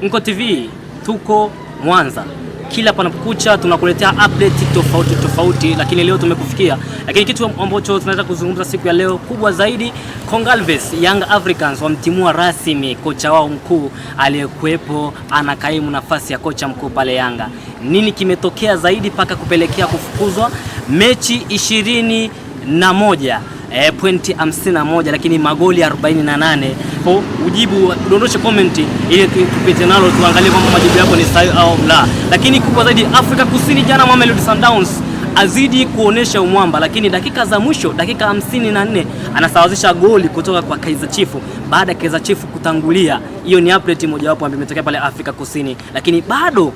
Nko TV tuko Mwanza. Kila panapokucha tunakuletea update tofauti tofauti, lakini leo tumekufikia. Lakini kitu ambacho tunaweza kuzungumza siku ya leo kubwa zaidi, Kongalves Young Africans wamtimua rasmi kocha wao mkuu aliyekuwepo anakaimu nafasi ya kocha mkuu pale Yanga. Nini kimetokea zaidi mpaka kupelekea kufukuzwa? Mechi 21, pointi 51 lakini magoli 48. Kwa ujibu udondoshe comment ili tupite nalo tuangalie kwamba majibu yako ni sahihi au la. Lakini kubwa zaidi, Afrika Kusini jana Mamelodi Sundowns azidi kuonesha umwamba, lakini dakika za mwisho, dakika 54 anasawazisha goli kutoka kwa Kaizer Chiefs baada ya Kaizer Chiefs kutangulia. Hiyo ni update mojawapo ambayo imetokea pale Afrika Kusini, lakini bado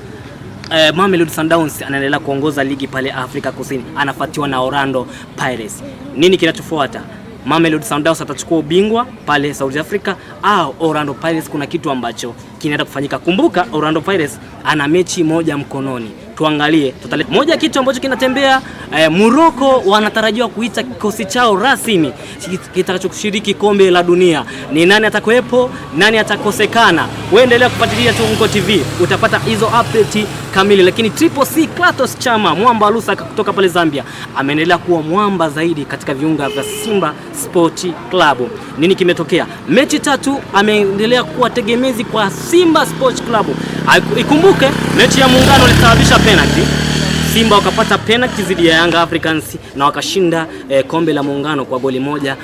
Mamelodi Sundowns anaendelea kuongoza ligi pale Afrika Kusini, anafuatiwa na Orlando Pirates. Nini kinachofuata? Mamelodi Sundowns atachukua ubingwa pale South Africa au Orlando Pirates? Kuna kitu ambacho kinaenda kufanyika. Kumbuka Orlando Pirates ana mechi moja mkononi. Tuangalie tutale. Moja kitu ambacho kinatembea, Morocco wanatarajiwa kuita kikosi chao rasmi kitakachokushiriki kombe la dunia. Ni nani atakuwepo, nani atakosekana? Wewe endelea kufuatilia tu Nko TV, utapata hizo update kamili. Lakini Triple C Clatous Chama mwamba Lusaka kutoka pale Zambia ameendelea kuwa mwamba zaidi katika viunga vya Simba Sport Club. Nini kimetokea? Mechi tatu ameendelea kuwa tegemezi kwa Simba Sports Club. Ikumbuke mechi ya muungano ilisababisha penalty. Simba wakapata penalty dhidi ya Yanga Africans na wakashinda kombe la muungano kwa goli 1-0.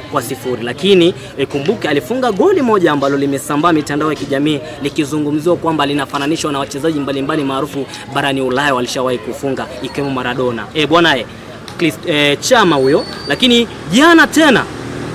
Lakini kumbuke alifunga goli moja ambalo limesambaa mitandao ya kijamii likizungumziwa kwamba linafananishwa na wachezaji mbalimbali maarufu barani Ulaya walishawahi kufunga ikiwemo Maradona. Bwana Chama huyo. Lakini jana tena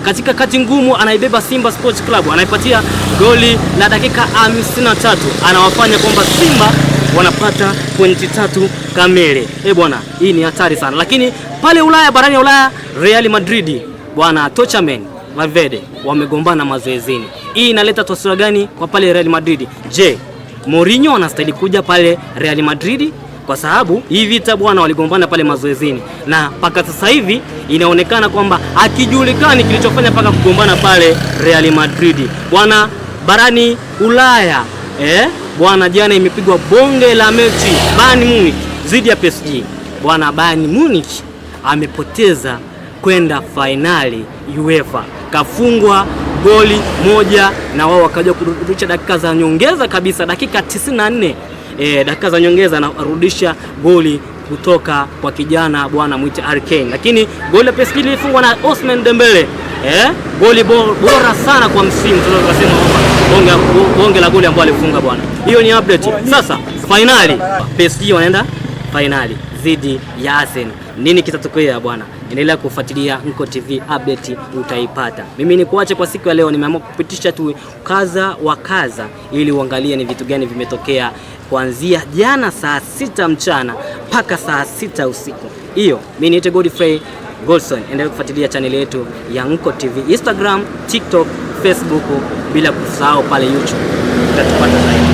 katika kati ngumu anaibeba Simba Sports Club, anaipatia goli la dakika 53, anawafanya kwamba Simba wanapata pointi 3 kamili. Bwana, hii ni hatari sana. Lakini pale Ulaya, barani ya Ulaya, Real Madrid bwana Tochamen Valverde wamegombana mazoezini. Hii inaleta taswira gani kwa pale Real Madrid? Je, Mourinho anastahili kuja pale Real Madrid? Kwa sababu hii vita bwana waligombana pale mazoezini, na mpaka sasa hivi inaonekana kwamba hakijulikani kilichofanya mpaka kugombana pale Real Madrid. Bwana barani Ulaya bwana jana imepigwa bonge la mechi Bayern Munich dhidi ya PSG. Bwana Bayern Munich amepoteza kwenda fainali UEFA, kafungwa goli moja na wao wakaja kurudisha dakika za nyongeza kabisa, dakika 94. Dakika za nyongeza anarudisha goli kutoka kwa kijana bwana mwite Harry Kane. Lakini goli la PSG lilifungwa na Ousmane Dembele. Goli bora sana kwa msimu, tunaweza kusema kwamba bonge la goli ambalo alifunga bwana. Hiyo ni update. Sasa finali PSG wanaenda finali dhidi ya Arsenal. Nini kitatokea bwana? Endelea kufuatilia Nko TV, update utaipata. Mimi ni kuache kwa siku ya leo, nimeamua kupitisha tu kaza wa kaza ili uangalie ni vitu gani vimetokea kuanzia jana saa 6 mchana mpaka saa 6 usiku. Hiyo mimi niite Godfrey Goldson. Endelea kufuatilia channel yetu ya Nko TV, Instagram, TikTok, Facebook, bila kusahau pale YouTube. Utatupata zaidi.